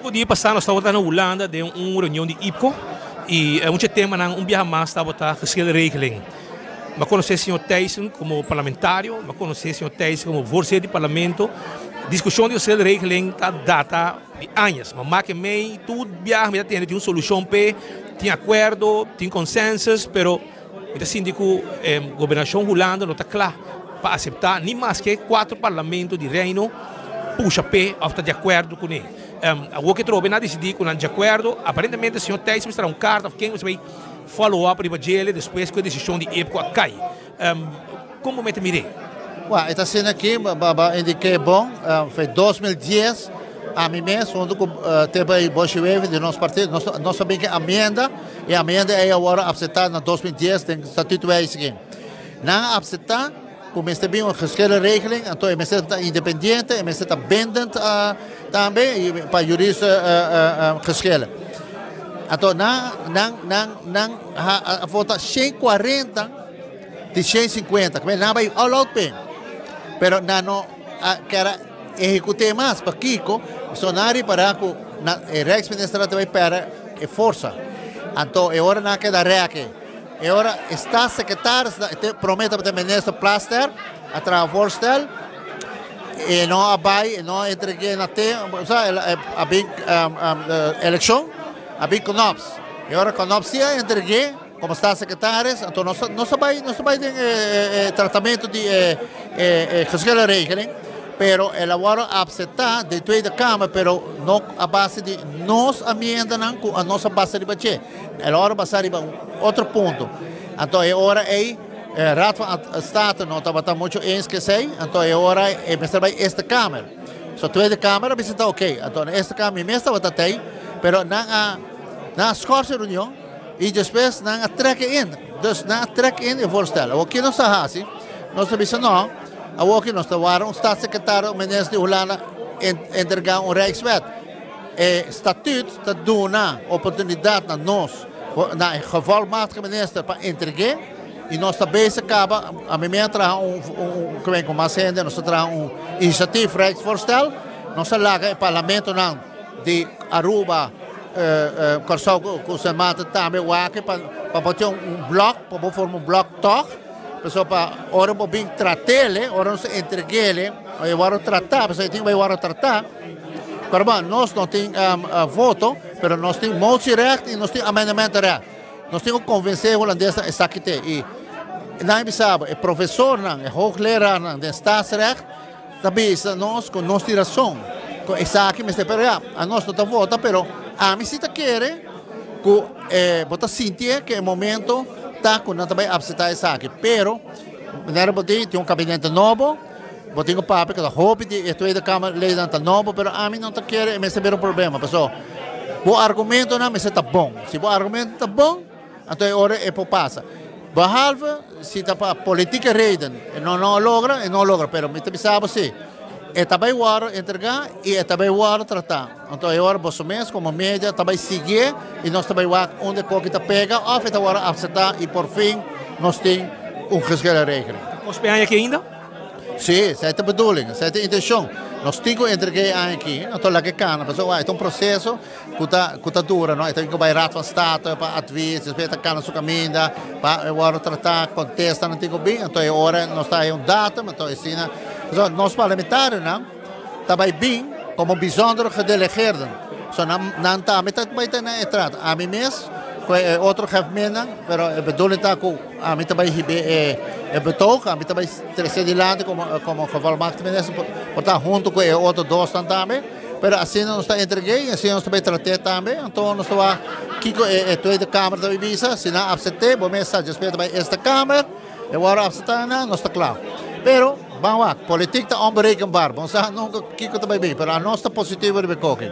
Poko dia pasá nos tabata na Hulanda den un reunion di IPCO i un dje temanan un biaha mas tabata geschilregeling. Mi a konosé señor Thijssen komo parlamentario, mi a konosé señor Thijssen komo voorzitter di parlamento. Diskushon di geschilregeling ta data di añas. Ma make mei tur biaha mi ta tende tin un solushon p'e, tin akuerdo, tin consensus, pero mi ta sinti ku gobernashon Hulanda no ta kla pa aseptá ni maske kuater parlamento di Reino pusha p'e òf ta di akuerdo kuné. Awor ke trobe nan a disidí ku nan di akuerdo, aparentemente señor Thijs mester a un karta òf ken mester bai follow up riba djele despues ku e desishon di IPCO a kai. Kon bo mester mir'é? Wak, e ta asina aki, bo a indik'é bon, fe 2010 ami mes huntu ku Tebay Boschi Wever di nos partido, nos a bin ku e amienda, e amienda ei a wòrdu apseptá na 2010 den statuutwijziging. Nan a apseptá ku mester bin un geschillenregeling, anto e mester ta independiente, e mester ta bindend tambe pa juridische geschillen. Anto nan nan nan nan a vota 140 di 150, ku nan a bai all out p'e, pero nan no a kere ehekut'é mas. Pakiko? Pasobra nan a ripará ku e Rijksminister a bai pèrdè e forsa. Anto e ora nan a keda rèk. E ora e staatssecretaris te prome tabata minister Plasterk a traha voorstel e no a bai e no a entregue na tempo o sea a bin eleccion a bin Knops e ora Knops si a entregue como staatssecretaris anto nos nos a bai nos a bai den e tratamento di e e geschillenregeling pero el a worde acepta den Tweede Kamer pero no a base di nos amiendanan cu nos a basa riba dje. El ora basa riba un otro punto. Anto e ora ei Raad van State no tabata mucho eens ku esei, anto e ora e mester bai Eerste Kamer. So Tweede Kamer a bisa ta oké. Anto na Eerste Kamer mi mes tabata tei, pero nan a nan a skors e reunion i despues nan a trek e in. Dus nan a trek in e voorstel. Awor ke nos a hasi? Nos a bisa no, awor ke nos ta wara un staatssecretario, un minister di Hulanda entrega un Rijkswet. E statuut ta duna oportunidat na nos, na e gevolmachtige minister pa entreg'é i nos ta bezig kaba, ami mi a traha un, un, ku mas hende, nos ta traha un initiatief rijksvoorstel, nos a laga e parlamentonan di Aruba, Kòrsou ku Sint Maarten tambe wak pa pa bo tin un blòk, pa bo forma un blòk tòg, pasobra pa ora bo bin trat'é, ora nos entreg'é, e wòrdu tratá, pasobra e tin ku bai wòrdu tratá. Pero bon, nos no tin voto, pero nos tin motierecht y nos tin amendementenrecht. Nos tin ku konvensé e hulandesnan esaki te. I nan a bisa bo, e profesornan, e hoogleraarnan den staatsrecht ta bisa nos ku nos tin rason, ku esaki mester. Pero ya, anos no ta vota, pero ami si ta kere ku bo ta sintié ku e momento ta ku nan ta bai apseptá esaki. Pero, manera bo di, tin un kabinete nobo. Bo tin ku papia ku ta hopi di e Tweede Kamer leynan ta nobo, pero ami no ta kere e mester bira un problema. Paso bo argumentonan mester ta bon. Si bo argumento ta bon, anto e ora e por pasa. Behalve si ta pa politieke reden e no no logra, e no logra. Pero mi ta bisa bo si, e ta bai wòrdu entregá i e ta bai wòrdu tratá. Anto e ora boso mes komo media ta bai siguié i nos ta bai wak unda e koki ta pega òf e ta wòrdu apseptá i por fin nos tin un geschillenregeling. Ta kos p'e aña aki ainda? Sí, esei ta bedoeling, esei ta intencion. Nos tin ku entreg'é e aña aki, anto laga e kana, pasobra e ta un proseso ku ta ku ta dura, no? E ta bin ku bai Raad van State pa advies, despues e ta kana su kaminda pa e wòrdu tratá, kontestanan tin ku bin, anto e ora nos ta haña un datum, anto asina, pasobra nos parlamentarionan ta bai bin komo bijzondere gedelegeerden, so nan nan tambe ta bai tene e trato. Ami mes ku e otro gevmennan, pero e bedoeling ta ku Ami ta bai hib'é e betoog, ami ta bai tres'é dilanti komo komo gevolmachtigde minister por ta huntu ku e otro dosnan tambe. Pero asina nos ta entreg'é i asina nos ta bai trat'é tambe. Anto nos ta wak kiko e Tweede Kamer ta bai bisa. Si nan apsept'é, bo mes sa despues ta bai Eerste Kamer, e wòrdu apseptá nan, nos ta kla. Pero ban wak, politik ta onberekenbaar, bo no sa nunka kiko ta bai bin, pero anos ta positivo riba e koki.